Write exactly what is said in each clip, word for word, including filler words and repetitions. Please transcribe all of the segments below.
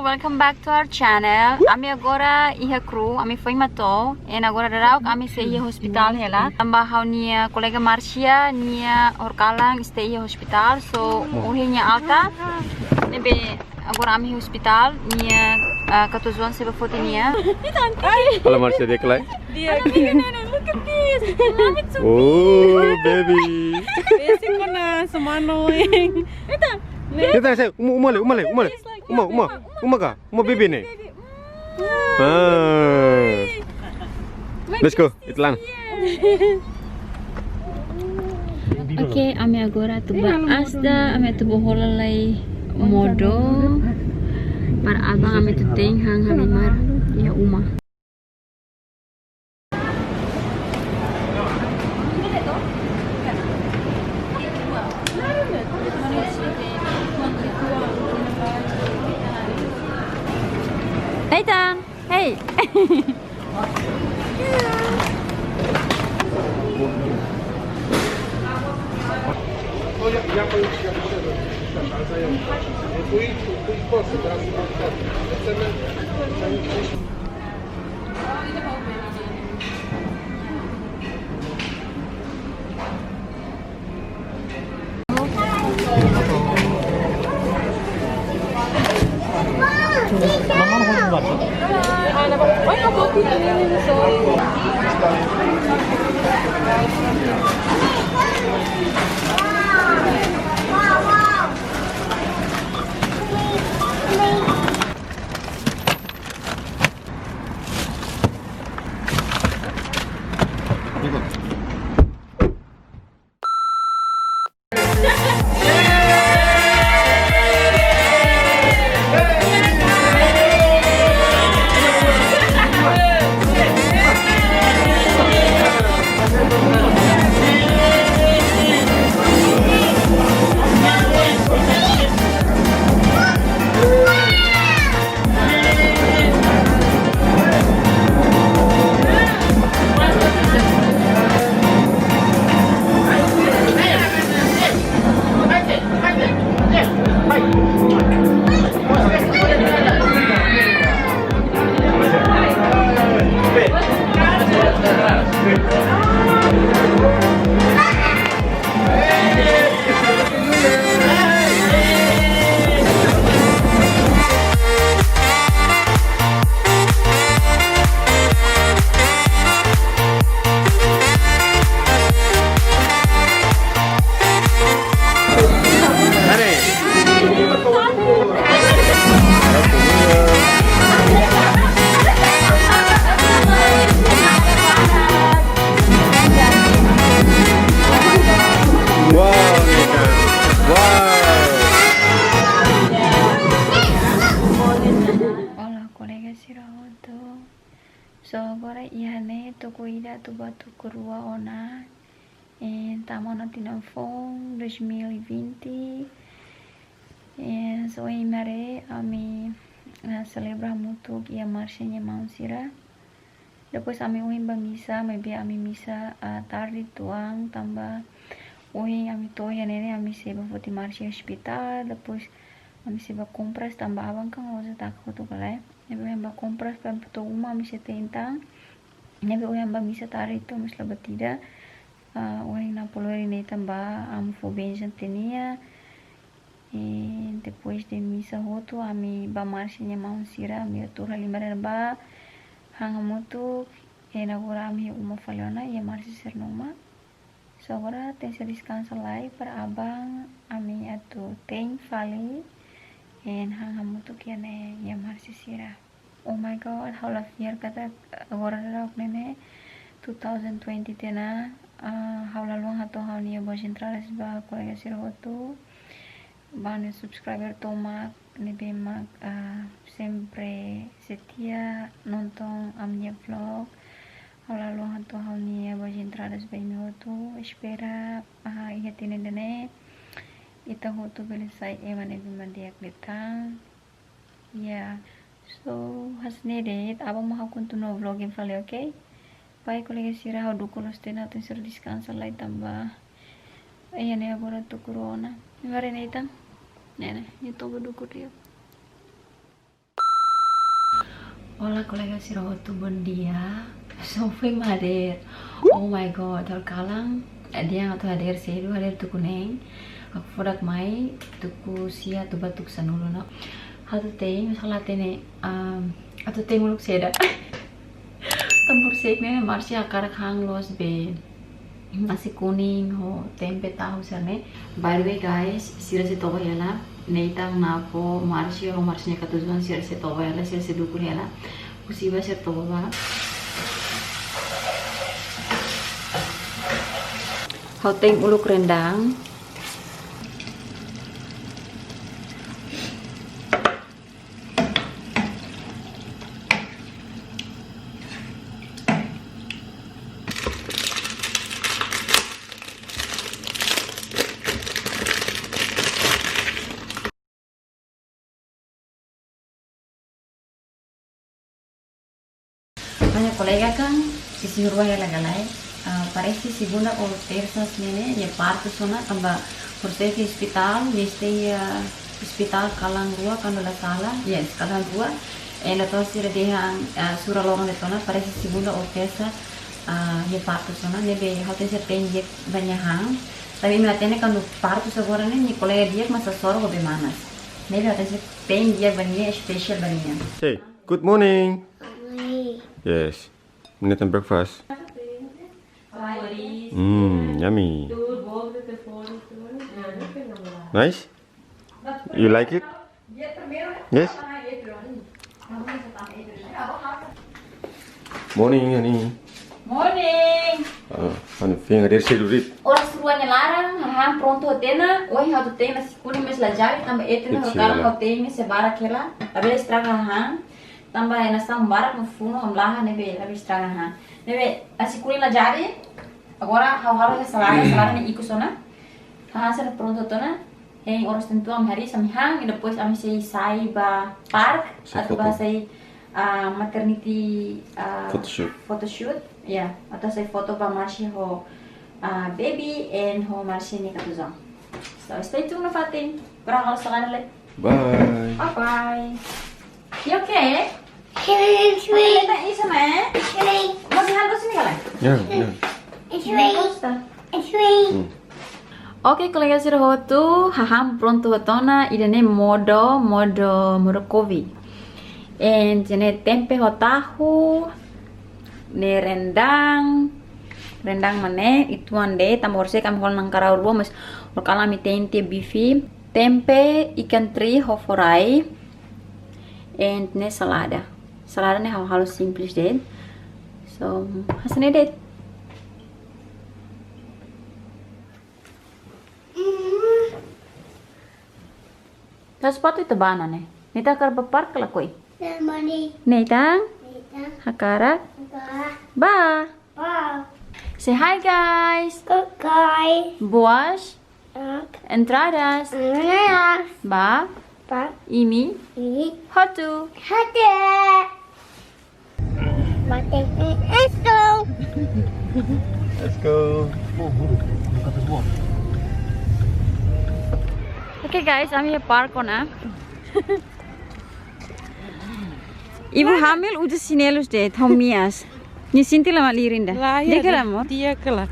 Welcome back to our channel. Ami agora iha Kru, ami foin mai to'o. And agora daudauk ami sei iha hospital hela. Tanba ha'u-nia kolega Marcia nia horikalan sei iha hospital. So, ohin nia alta. Ne'ebé agora ami hospital, nia, ah, katuas-oan sei bá foti nia. Halo Marcia, di'ak ka lae? Di'ak. Look at this. I love it so. Oh, baby. Basic kona semano. Ita. Ita, saya, uma, uma lai, uma lai, uma lai. Uma, uma, uma ka? Uma bebé ne'e? Ah. Let's go, ita la'o ona. Oke, ami agora atu bá Asda, ami atu bá hola lai modo. Para aban ami atu te'in han ami-nia mane iha uma. Nathan, hey. Wow, Nathan. Wow. Olá, kolega sira hotu. So, agora iha ne'e to'o ida atu bá to'o rua ona. Eh, tama ona tinan foun, dois mil e vinte. Eh, so, ohin mai ami, ah, selebra hamutuk iha Marcia nia maun sira. Depois ami ohin bá misa, maibé ami misa, ah, tarde uitoan, tanba ohin ami to'o iha ne'e ne'e, ami sei bá foti Marcia hospital, depois ami sei bá kompras, tanba aban kan loja taka hotu ka lae. Ne'ebé ohin bá kompras, para to'o uma ami sei te'in tan. Ne'ebé ohin bá misa tarde uitoan, mas la bá ida. Ah, ohin Napoleon nia inan bá, ami fó bensaun tiha nia. E depois de misa hotu, ami bá Marcia nia maun sira, ami atu halimar bá han hamutuk, e agora ami uma fali ona, iha Marcia sira-nia uma. So agora tenke deskansa lai para aban, ami atu te'in fali, e han hamutuk iha ne'e, iha Marcia sira. Oh my God, ha'u la fiar katak agora daudauk ne'e ne'e two thousand twenty tiha ona, ah, ha'u la haluha hato'o ha'u-nia boas entradas ba kolega sira hotu, ba ha'u-nia subscriber tomak, ne'ebé mak, ah, sempre setia nonton ami-nia vlog. Ha'u la haluha hato'o ha'u-nia boas entradas ba imi hotu. Espera, ah, iha tinan ida ne'e ita hotu bele sai ema ne'ebé mak di'ak liután. Ya. So, hanesan ne'e de'it, aban mak ha'u kontinua vlogging fali, oke? Bye, kolega sira, ha'u dukur loos tiha ona, tenke deskansa lai tanba iha ne'e agora to'o rua ona. Imi haree Nathan? Ne'e, ne'e, nia toba dukur tiha. Olá, kolega sira hotu, bom dia. Só fui mader. Oh my God, ha'u kalan, eh, dia atu hadeer sedu, hadeer tuku neen. Ha'u fodak mai tuku sia atu ba tuku sanulu ona. Atu tein, masalah tene, um, atu tein uluk saida. Tanba horisehik ne'e Marcia hakarak han loos be nasi kuning ho tempe tahu sira-ne'e. By the way, guys, sira sei toba hela. Nathan, Nako, Marcia ho Marcia nia katuas-oan, sira sei toba hela, sira sei dukur hela. Husi ba sira toba ba. Ha'u tein uluk rendang. Ha'u-nia kolega kan sisi rua hela galai. Ah, parese segunda ou tersa ne'e nia partu ona tanba horisehik iha ospitál, nia stay iha ospitál kalan rua, kuandu la sala. Yes, kalan rua. Entaun sira dehan, ah, sura loron de'it ona, parese segunda ou tersa, ah, nia partu ona, ne'ebé ha'u tenke tein di'ak ba nia han. Tanba imi hatene kuandu partu agora ne'e, nia kolega di'ak mak hasoru ho bee manas. Ne'ebé ha'u tenke tein di'ak ba nia, espesiál ba nia. Hey, good morning. Morning. Yes. Nathan breakfast. Mm, yummy. Nice? You like it? Yes? Morning, honey. Morning. Ah, honey, feen hadeer sedu de'it. Oras rua nia laran, hahán prontu hotu ona. Ohin ha'u atu tein nasi kuning, mais la jadi, tanba ete ne'e, kecil kalan lah. Ha'u tein ne'e sei barak hela. Labele estraga hahán. Tanba hanesan barak mak funu, hamlaha, ne'ebé labele estraga hahán. Ne'ebé nasi kuning la jadi. Agora ha'u halo salada, salada ne'e ikus ona. Hahán sira prontu hotu ona. Hein oras tentu ami hariis, ami han, i depois ami sei sai ba park, sei atu foto. Ba sai, ah, maternity, ah, photoshoot. Photoshoot, ya, atu hasai foto ba Marcia ho, ah, baby and ho Marcia nia katuas-oan. So, stay tuned, nafatin. Agora halo salada lai. Bye. Bye bye. You okay? It's raining. Oke, kita isu, eh? It's raining. Mau dihantar sini kali? Ya, ya. It's raining. It's raining. Hmm. Oke, kolega sira hotu, hahán prontu hotu ona, ida-ne'e modo, modo, modo kovi. And ida-ne'e tempe ho tahu, ne'e rendang, rendang mak ne'e, ituan de'it, tanba horisehik ami hola na'an karau rua, mais hola kalan ami tein tiha bife, tempe, ikan teri, ho foo-rai, and ne'e salada. Salada ne'e ha'u halo simples de'it. So, hanesan ne'e de'it. Tau sapatu ita bá ona ne'e. Nathan hakarak bá park ka lakohi? Nathan? Nathan? Hakarak? Hakarak. Bá. Bá. Say hi, guys. Good guys. Boas. Entradas. Entradas. Ba. Ba. Imi. Imi. Hotu. Hotu. Let's go. Let's go. Oke, guys, ami iha park ona. Ibu hamil uza chinelus de'it, ho meias. Nia sente la malirin ida. Lae, di'ak ka lae, amor? Di'ak ka lae.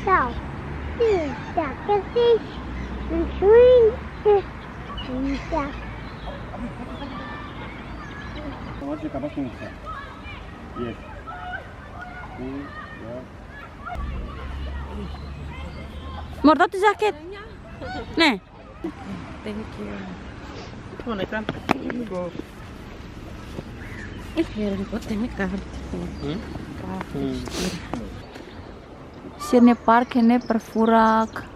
Tau. Tidak, kasih. Swing. Tidak. Yes. Amor, tau tiha jaket. Ne'e. Thank you. Come on, Nathan. Go. Eh, ya, repot ini kan. Hmm? Sira-nia park ne'e perfurak.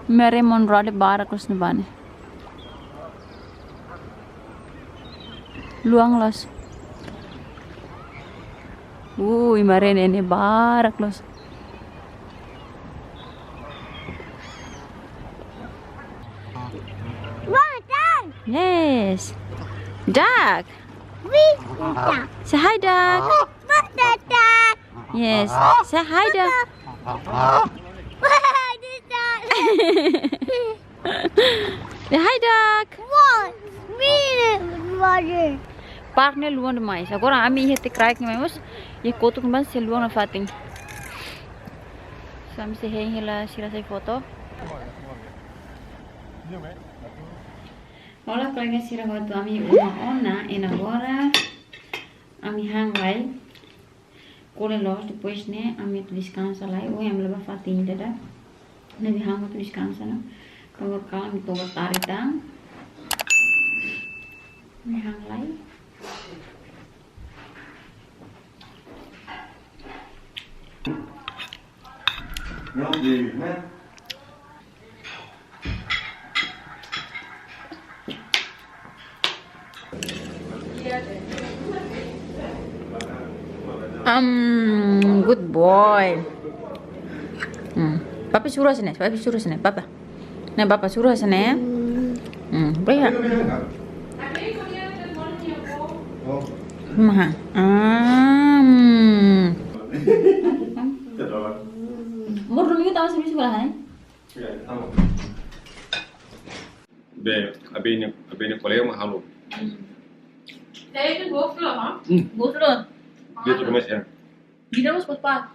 Mare monrade barak loos ne'ebá ne'e. Luan loos. Ui, mare ne'e barak loos. Wah, Nathan. Yes. Duck. Wih, Nathan. Say hi, duck. Wah, Nathan. Yes. Say hi, duck. Wah, Nathan. Ya, hi, duck. What? Me, Roger. Park ne'e luan demais. Agora ami iha te kraik ne'e mós. Iha kotuk ne'ebá sei luan nafatin. So ami sei hein hela sira sai foto. Olá, kolega sira, hotu ami uma ona, i agora ami han lai. Kole loos, depois ne'e ami atu deskansa lai, ohin ami la bá fatin ida. Ne'ebé han atu deskansa ona. Kangor kalan ami toba tari tan. Ami han lai. Um, good boy. Hmm. Papi suruh sini, papi suruh sini, papa. Nah, papa suruh sini. Hmm, boleh ya? Maha. Um. Murdu minggu tahu sini sekolah, hai? Be, abene, abene kolega mak halo. Saya itu goflo, ha? Hmm. Goflo. Dia tuh kemes ya. Dia harus cepat.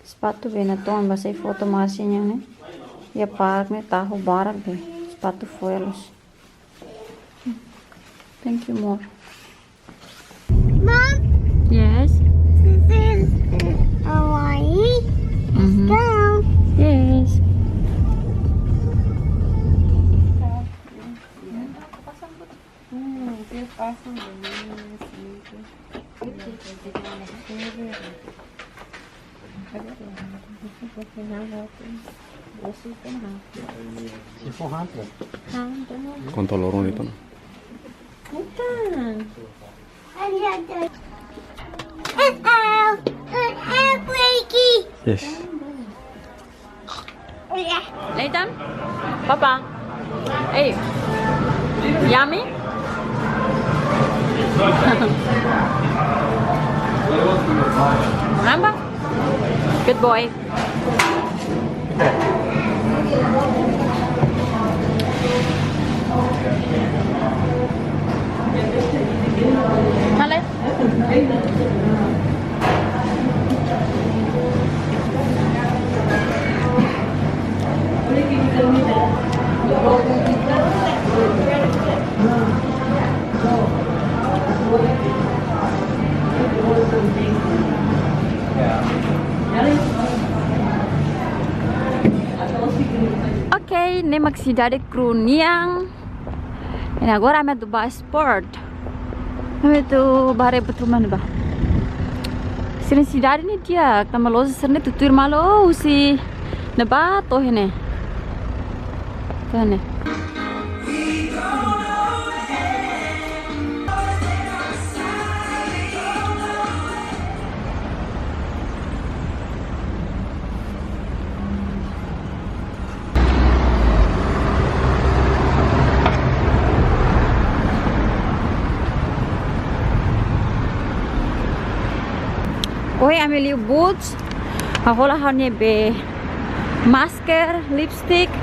Sapatu be natoon ba sai foto masinya ne'e. Iha park ne'e tahu barak be. Sapatu foya loos. Thank you, more. Mom, yes. This is Hawaii. Mm-hmm. Let's go. Yes. Hmm, dia pasang begini, sini. Four hundred. Konta loron itu. Bukan. Yes. Nathan? Papa? Hey. Yummy? Nampak? Good boy. Halo. Ok, ne'e mak sidade Kru nian. I agora ami atu bá sport. Ami atu bá haree buat ruma ne'ebá. Sira-nia sidade ne'e di'ak, tanba loja sira-ne'e tutuir malu, oh, husi ne'ebá to'o iha ne'e. To'o iha ne'e. Ohin ami liu Boots, ha'u hola ha'u-nia be masker, lipstick,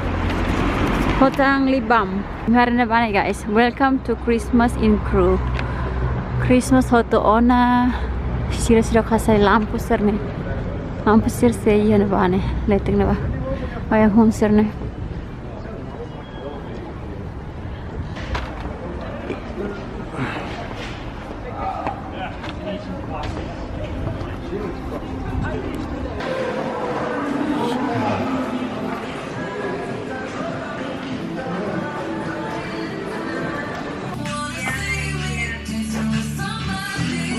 ho tan lip balm. Haree ne'ebá ne'e, guys. Welcome to Christmas in Kru. Christmas hotu ona, sira seidauk hasai lampu sira-ne'e. Lampu sira sei iha ne'ebá ne'e, letik ne'ebá. Oya hun sira-ne'e.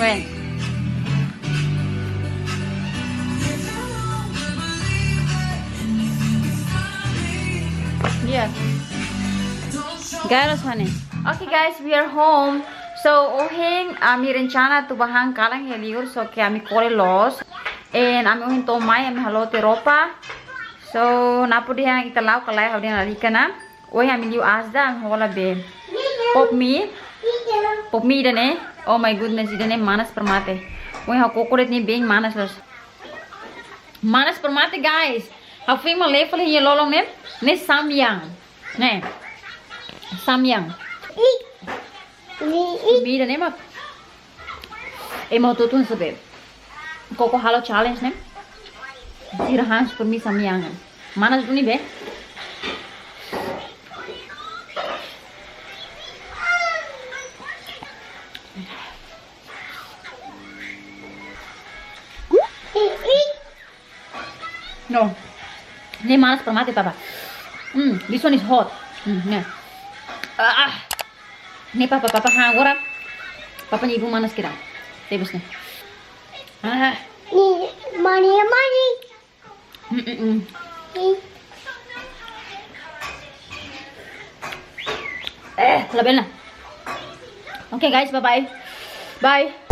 When? Yeah. Galos, honey. Okay, guys, we are home. So, ohin ami rencana atu bá han kalan iha li'ur, só ke ami kole loos. And ami ohin to'o mai, ami halo tiha roupa. So, napo dehan ita la'o ka lae, ha'u dehan lalika ona. Ohin ami liu Asda, ami hola be Pop Mie. Pop Mie ida-ne'e. Oh my goodness, ida-ne'e manas para mate. Ohin ha'u koko de'it, ne'e bem manas loos. Manas para mate, guys. Ha'u foin mak lee fali iha lolon ne'e, ne'e samyang. Ne'e. Samyang. Komida ne'e mak. Ema hotu-hotu sebe. Koko halo challenge ne'e. Sira han para mim samyang. Manas duni be. No. Ne'e manas para mate, papa. Hmm, this one is hot. Hmm, ne'e. Ah. Ne'e papa, papa han agora. Papa nia ibun manas kira. Tebes ne'e. Ah. Ni, mani, mani. Mm, mm, mm. Ni. Eh, la bella. Okay, guys, bye bye. Bye.